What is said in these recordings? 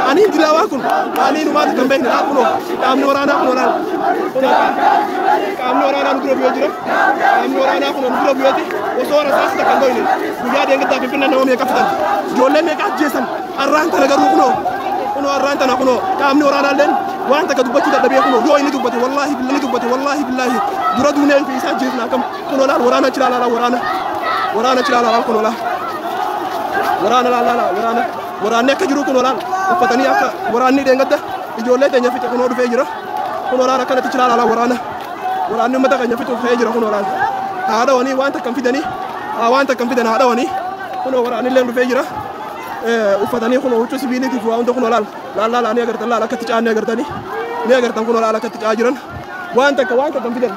Ani dilaawaa kun ani numaatu kan beekne laal kunoo qaamni waraanaa kunoo laal kunoo qaamni waraanaa nu dura bu'ee jira. Qaamni waraanaa kunoo nu dura bu'eeti osoo rasaas takka hin dhoyne guyyaa deengiddaa Finfinnee nama meeqa fixan ijoollee meeqa ajjeesan arraan tana garuu kunoo kunoo arraan tana kunoo qaamni waraanaa illeen waan takka dubbachuu dadhabee kunoo yoo inni dubbate wallaahi billahi dubbate wallaahi billahi dura duunee fi isaa ajjeesna akkam kunoo laal waraana achi laal laal waraana waraana achi laal laal kunoo laal waraana laal laal waraana waraanni akka jiru kunoo laal uffatanii akka waraanni dheengadda ijoollee teenya fixe kunoo dhufee jira kunoo laal akkanatti achi laal laal waraana waraanni uummata keenya fixuuf ka'ee jira kunoo laal haadhawanii waan takka hin fidanii waan takka hin fidan haadhawanii kunoo waraanni illee dhufee jira uffatanii kunoo huccuu sibiiliitiif waa hunda kunoo laal laal laal ni agartan laal akkatti ca'an ni agartanii ni agartan kunoo laal akkatti ca'aa jiran waan takka hin fidan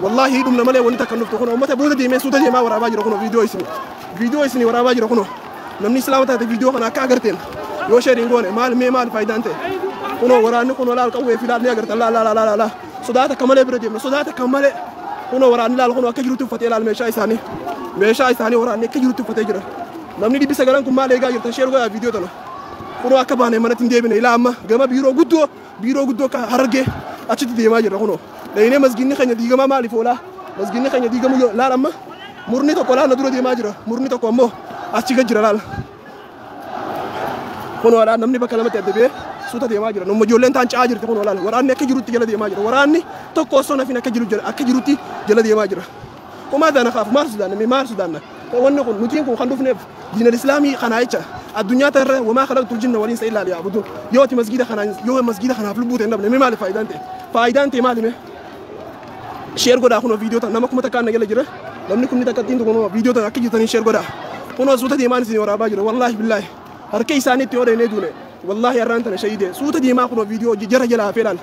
wallaahi dhumna malee wanni takka hin dhuftu kunoo uummata booda deemee suuta deemaa waraabaa jira kunoo viidiyoo isinii waraabaa jira kunoo namni islaama taate viidiyoo kana akka agarteen yoo share hin goone maal mee maal faayidaan ta'e kunoo waraanni kunoo laal qawwee fi laal ni agartan laal laal laal laal sodaata akka malee bira deemna sodaata akka malee kunoo waraanni laal kunoo akka jirutti uffatee laal meeshaa isaanii waraanni akka jirutti uffatee jira namni 900 kun maal eegaa jirtan share godhaa viidiyoo tana kunoo akka baanee manatti hin deebine ilaa amma gama biiroo guddoo akka Harargee achitti deemaa jirra kunoo dhayinee masgiinni keenya diigamaa maaliif oolaa masgiinni keenya diigamu laal amma murni tokko laal na dura deemaa jira murni tokko ammoo achi gad jira laal kunoo laal namni bakka lamatti adda ba'ee suuta deemaa jira nama ijoolleen taan ca'aa jirti kunoo laal waraanni akka jirutti jala deemaa jira waraanni tokko osoo nafin akka jirutti jala deemaa jira homaa daana kaafu maal sodaanna maal sodaanna wanni kun nutiin kun kan dhufneef diinal islaamii kanaa jecha addunyaa tanarra wamaa khalaqtul jinna wal insa illaa liya'buduun yoo ati masgiida kanaan yoo masgiida kanaaf lubbuu ta'e hin dhabne mee maali faayidaan ta'e maali mee share godhaa kunoo viidiyoo tan nama 1000 na jala jira namni kumni takka ittiin kunoo viidiyoo tan akka jirtanii share godhaa kunoo suuta deemaan isin waraabaa jira wallaahi billaahi harka isaanii itti yoo dheenee duune wallaahi har'aan tana shahiide suuta deemaa kunoo viidiyoo jara jala hafee laal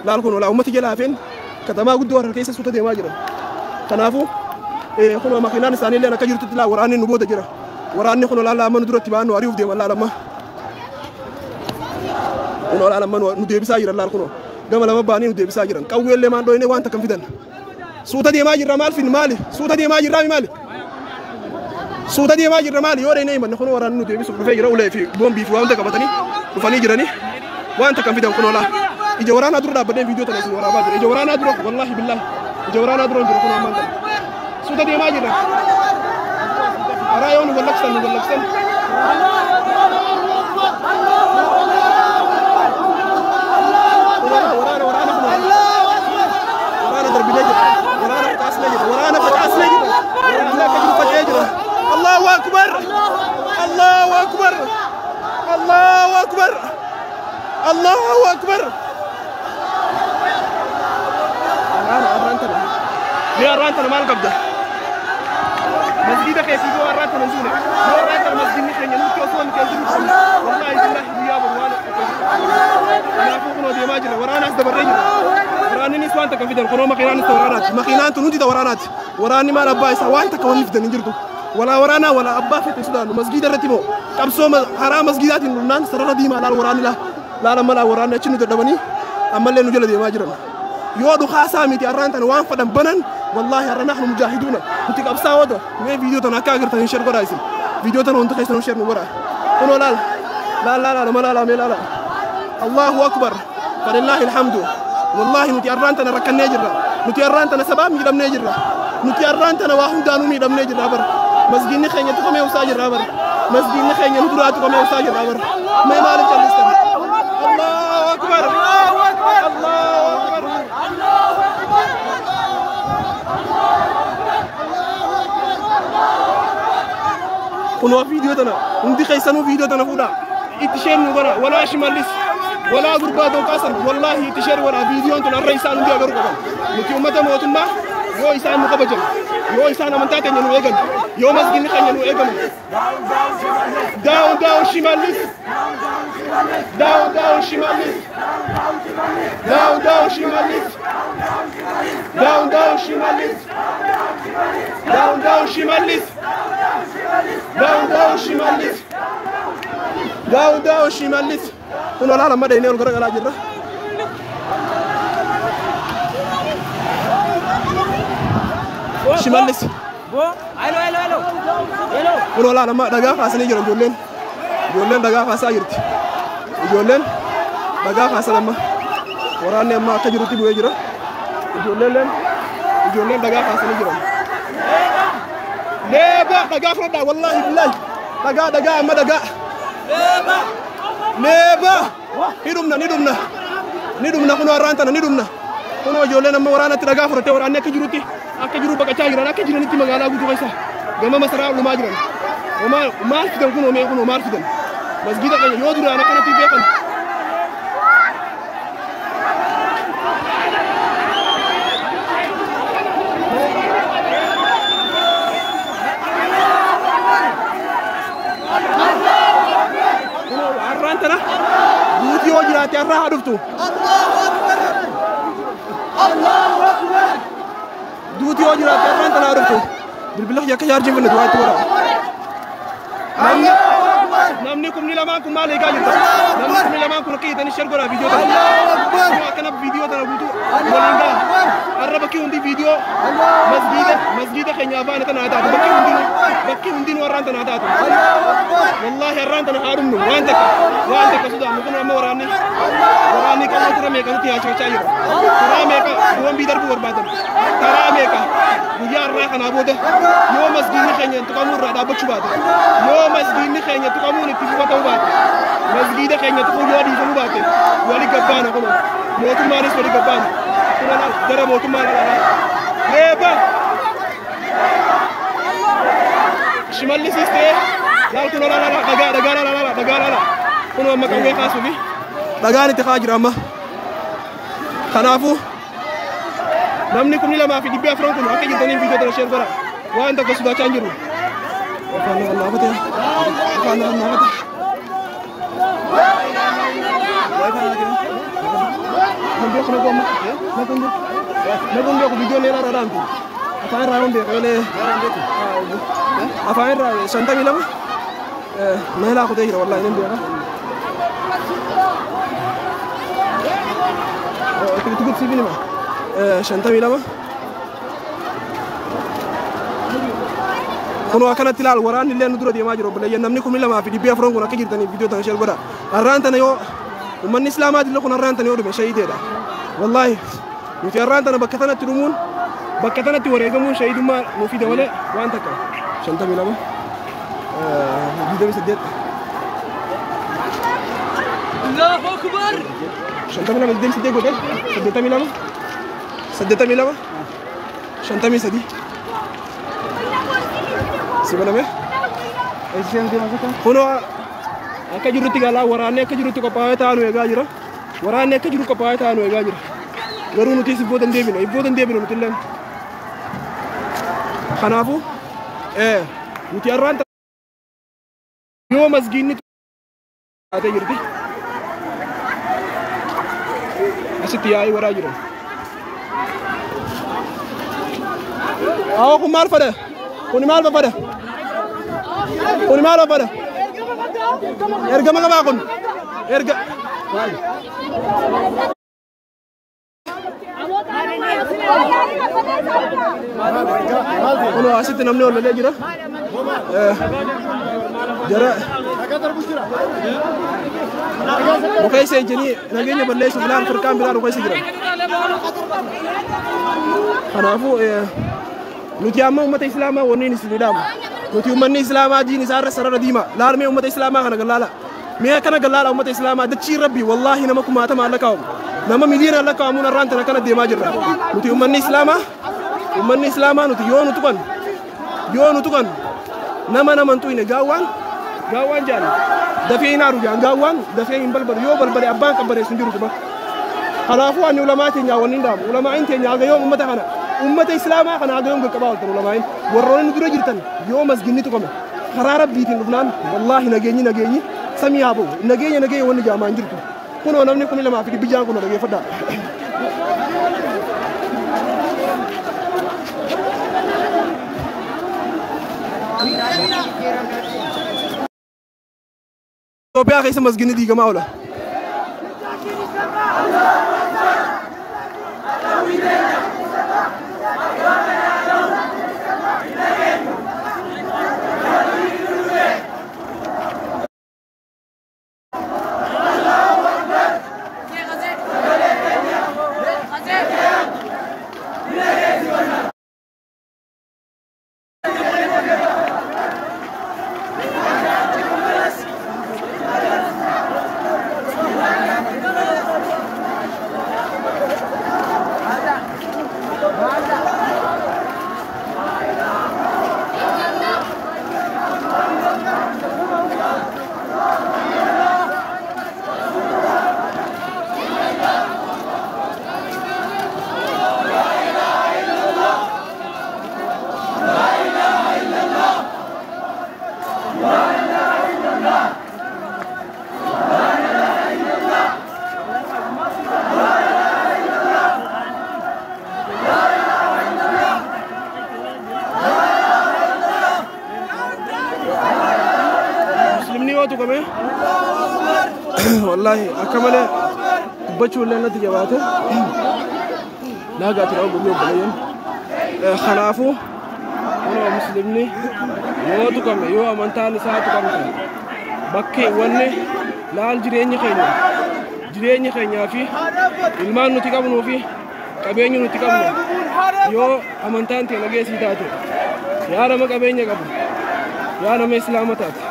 laal kunoo laa uummata jala hafeen katamaa guddoo Harar keessa suuta deemaa jira kanaafuu kunoo makiinaan isaanii illee akka jirtutti laa waraanni nu booda jira waraanni kunoo laal amma nu duratti ba'an nu ari'uuf deeman laal amma kunoo laal amma nu deebisaa jiran laal kunoo gama lama ba'anii nu deebisaa jiran qawwee illee maan dhoyne waan takka hin fidan suuta deemaa jirra maal fin maali suuta deemaa jirraa maali suuta deemaa jirra maali yoo dheenee himanne kunoo waraanni nu deebisuuf dhufee jira ulee fi boombii fi waan hunda qabatanii dhufanii jiranii waan takka hin fidan kunoo laa ija waraanaa dura dhaabbadhee viidiyoo tana isin waraabaa jira ija waraanaa dura wallaahi billaahi ija waraanaa dura hin jiru kunoo ammaan tana suuta deemaa jirra karaa yoo nu wallaqsan nu wallaqsan waraana waraana kunoo waraana darbinee jira waraana facaasnee jira waraana facaasnee jira waraanni akka jiru faca'ee jira Allahu akbar Allahu akbar Allahu akbar Allahu akbar waraana arraan tana mee arraan tana maal qabda masgiida keessi yoo arraan tana hin suune yoo arraan tana masgiidni keenya nutti osoo nuti as jiru wallaahi billahi guyyaa boru waan kanaafuu kunoo deemaa jira waraanaas dabarree jira waraanninis waan takka fidan kunoo makiinaanis waraanaati makiinaan tun hundi waraanaati waraanni maal abbaa isaa waan takka wanni fidan hin jirtu walaa waraanaa walaa abbaa fete sodaannu masgiida irratti moo qabsoo karaa masgiidaatiin dhufnaan sarara diimaa laal waraanni laa laal amma laa waraanni achi nu dadhabanii ammallee nu jala deemaa jiran yoo dhukaasaa miti arraan tana waan fadhan banan wallaahi har'a nahnu mujaahiduuna nuti qabsaa'oota mee viidiyoo tana akka agartan hin share godhaa isin viidiyoo tana hundi keessanuu share nu godhaa kunoo laal laal laal nama laala mee laala Allahu akbar falillaahi alhamdu wallaahi nuti arraan tana rakkannee jirra nuti arraan tana sabaa miidhamnee jirra nuti arraan tana waa hundaanuu miidhamnee jirra bar masgiinni keenya tuqamee usaa jirra bar masgiinni keenya nu duraa tuqamee usaa jirra bar mee maaliif callistan Allahu akbar Allahu akbar Allahu akbar kunoo viidiyoo tana hundi keessanuu viidiyoo tana fuudhaa itti share nu godha walaa Shimallis walaa gurbaa Donqaasan wallaahi itti share godha viidiyoon tun har'a isaan hundi agaruu qaban nuti uummata mootummaa yoo isaan nu kabajan yoo isaan amantaa keenya nu eegan yoo masgiinni keenya nu eegamu down down Shimallis down down Shimallis down down Shimallis down down Shimallis down down Shimallis down down Shimallis down down Shimallis kun olaal amma dheenee ol garagalaa jirra Shimallis kun olaal amma dhagaa kaasanii jiran ijoolleen ijoolleen dhagaa kaasaa jirti Ijoolleen dhagaa kaasan amma. Waraanni amma akka jirutti bu'ee jira. Ijoolleen dhagaa kaasanii jiran. Leeba dhagaa fudhadhaa wallaahi billaahi. Dhagaa amma dhagaa. Leeba ni dhumna ni dhumna kunoo har'aan tana ni dhumna. Kunoo ijoolleen amma waraanatti dhagaa fudhattee waraanni akka jirutti akka jiru baqachaa jiran akka jiranitti magaalaa guutuu keessa gama masaraa dhumaa jiran. Maal fidan kunoo mee kunoo maal fidan? Masgiida keenya yoo duraan akkanatti beekan. Har'aan tana duuti yoo jiraate har'aa haa dhuftu. Duuti yoo jiraate har'aan tana haa dhuftu. Bilbila kiyya akka chaarjiin finne du'aa itti godha. Namni kumni lamaan kun maal eegaa jirta? Namni kumni lamaan kun akka hiitanii share godhaa viidiyoo tana. Akkana viidiyoo tana guutuu waliin ga'a. Har'a bakki hundi viidiyoo masgiida keenya afaan tana haa taatu. Bakki hundinuu har'aan tana haa taatu. Wallaahi har'aan tana haa dhumnu waan takka sodaannu kun amma waraanni qawwee tura meeqa nutti yaachifachaa jira. Karaa meeqa boombii darbuu barbaadan. Karaa meeqa guyyaa har'aa kanaa booda yoo masgiidni keenya tuqamuu irraa dhaabbachuu baate yoo masgiidni keenya tuqamuun itti fufa ta'uu baate masgiida keenya tuquu yoo dhiifamuu baate wali gabbaana kunoo mootummaanis wali gabbaana kunoo gara mootummaa dhalaa leeba Shimallisis ta'ee laal kunoo laala dhagaa dhagaa laala dhagaa laala kunoo amma qawwee kaasuufi dhagaan itti kaa jira amma kanaafuu namni 2,400 kun akka jirtaniin viidiyoo tana share godha waan takka sodaachaa hin jiru. Afaan irraa 52 meelaa kutee jira wallaahi nan beeka. Itti gudsiif nima 52. Kunoo akkanatti ilaal waraanni illee nu dura deemaa jiru obboleeyyan namni 2,400 kun akka jirtaniif viidiyoo tana share godha. Har'aan tana yoo uummanni islaamaa dillee kun har'aan tana yoo dhume shahiideedha. Wallaahi nuti har'aan tana bakka tanatti dhumuun bakka tanatti wareegamuun shahiidummaa nu fida malee waan takka 52 28. Allahu Akbar. 52 28 godhe 82 82 53. Si baname? Kunoo akka jirutti galaa waraanni akka jirutti qophaa'ee taa'anu eegaa jira. Waraanni akka jiru qophaa'ee taa'anu eegaa jira. Garuu nutis ibboota hin deebinu, ibboota hin deebinu nuti illee. Kanaafuu nuti har'aan yoo masgiinni taatee jirti. Asitti yaa'ii waraa jiran. Awwa kun maal fada? Kuni maal fada? Kuni maal fada? Ergama qabaa kun? Erga. Kunoo asitti namni ol lolee jira. Jara Rukeessa ejjanii nageenya balleessuuf laal firqaan biraa rukeessa jira. Kanaafuu nuti amma uummata islaamaa wanni isin dhaamu. Nuti uummanni islaamaa diin isaarra sarara diimaa. Laal mee uummata islaamaa kana gallaala. Mee akkana gallaala uummata islaamaa dachii rabbii wallaahi nama kumaatama lakkaa'amu. Nama miliyoona lakkaa'amuun har'aan tana kana deemaa jirra. Nuti uummanni islaamaa nuti yoo nu tuqan nama nama hin tuqne gaawwaan jaan dafee hin aaru jaan gaawwaan dafee hin balbalu yoo balbale abbaan qabbaneessu hin jiru quba. Kanaafuu ani ulamaa teenya wanni hin dhaamu. Ulamaa'in teenya haga yoom uummata kana uummata islaamaa kana haga yoom qaqqabaa ooltan ulamaa'in warroonni dura jirtan yoo masginni tuqame karaa rabbiitiin dhufnaan wallaahi nageenyi samii haa ba'u nageenya wanni jaamaa hin jirtu. Kunoo namni 2,600 kunoo dhageeffadhaa. Itoophiyaa keessa masginni diigamaa oola. Akka malee dubbachuu illee natti jabaate naagaa tura obboleeyyan obboleeyyan. Kanaafuu kunoo muslimni yoo tuqame yoo amantaan isaa tuqamte bakki wanni laal jireenya keenyaa fi ilmaan nuti qabnuu fi qabeenyi nuti qabnu yoo amantaan ta'e nageessii taate yaa nama qabeenya qabu yaa nama islaama taate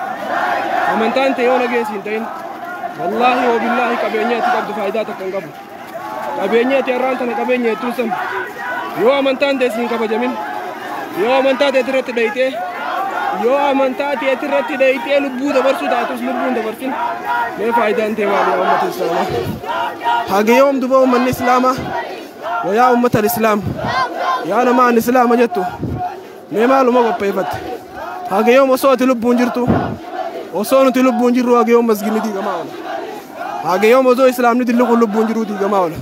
amantaan ta'e yoo nageessii hin ta'in wallaahi wa billaahi qabeenya ati qabdu faayidaa takka hin qabu. Qabeenya ati har'aan tana qabeenya jettuun san yoo amantaan ta'e siin kabajamin yoo amantaa ta'e irratti dhayitee yoo amantaa ta'e irratti dhayitee lubbuu dabarsuu taatus lubbuun dabarsin mee faayidaan ta'e maali yaa uummata islaamaa? Haga yoom duba uummanni islaamaa wayaa uummata islaam yaa nama an islaama jettu mee maaluma qopheeffatte? Haga yoom osoo ati lubbuun jirtu osoo nuti lubbuun jirru haga yoom masginni diigamaa oola? Haga yoom osoo islaamni dilliquun lubbuun jiruu diigamaa oola?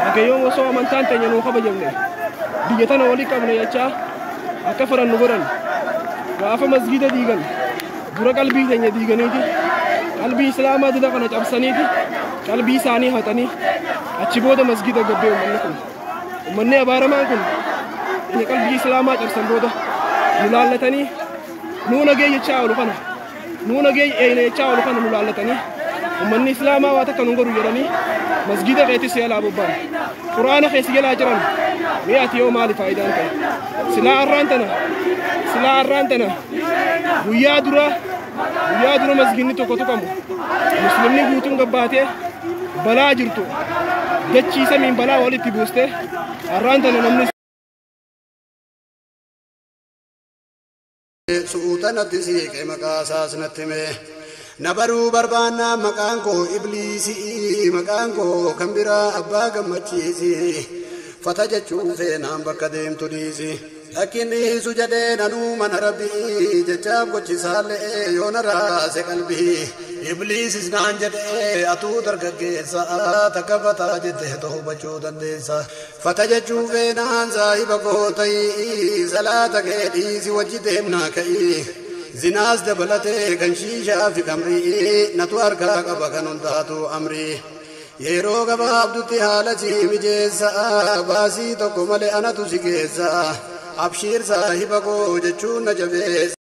Haga yoom osoo amantaan teenya nuu kabajamne biyya tana walii qabne jechaa akka fedhan nu godhan gaafa masgida diigan dura qalbii teenya diiganiiti qalbii islaamaa dila kana cabsaniiti qalbii isaanii hatanii achi booda masgida gabbee uummanni kun uummanni abaaramaan kun qalbii islaamaa cabsan booda nu laallatanii nuu nagee jechaa oolu kana nuu nagee eeyna jechaa oolu kana nu laallatanii uummanni islaamaa waa takka nu godhu jedhanii masgida keetti si jalaa bobba'an quraana keessa jalaa jiran mee ati yoo maali faayidaan ta'e silaa har'aan tana guyyaa dura masginni tokko tuqamu muslimni guutuun gabbaatee balaa jirtu dachii samiin balaa walitti buuste har'aan tana namni Suutanatti siiqee maqaa isaas natti hime. Na baruu barbaannaa maqaan koo Ibliisii maqaan koo kan biraa abbaa gammachiisi. Fata jechuun feenaan bakka deemtu dhiisi. Lakkin dhiisu jedhee nanuu mana rabbii jechaaf gochisaallee yoo na raase qalbii. Ibliisis naan jedhee atuu dargaggeessa takka fataa jettee to'achuu dandeessa. Fata jechuun feenaan saahiba koo ta'ii salaata kee dhiisi wajji deemnaa ka'ii. Zinaas dabalatee kan shiishaa fi kamrii natu harkaa qaba kan hundaatu amrii. Yeroo gabaabdutti haala si mijeessa baasii tokko malee anatu si geessa. Abshiir saahiba koo jechuun na jabeessa.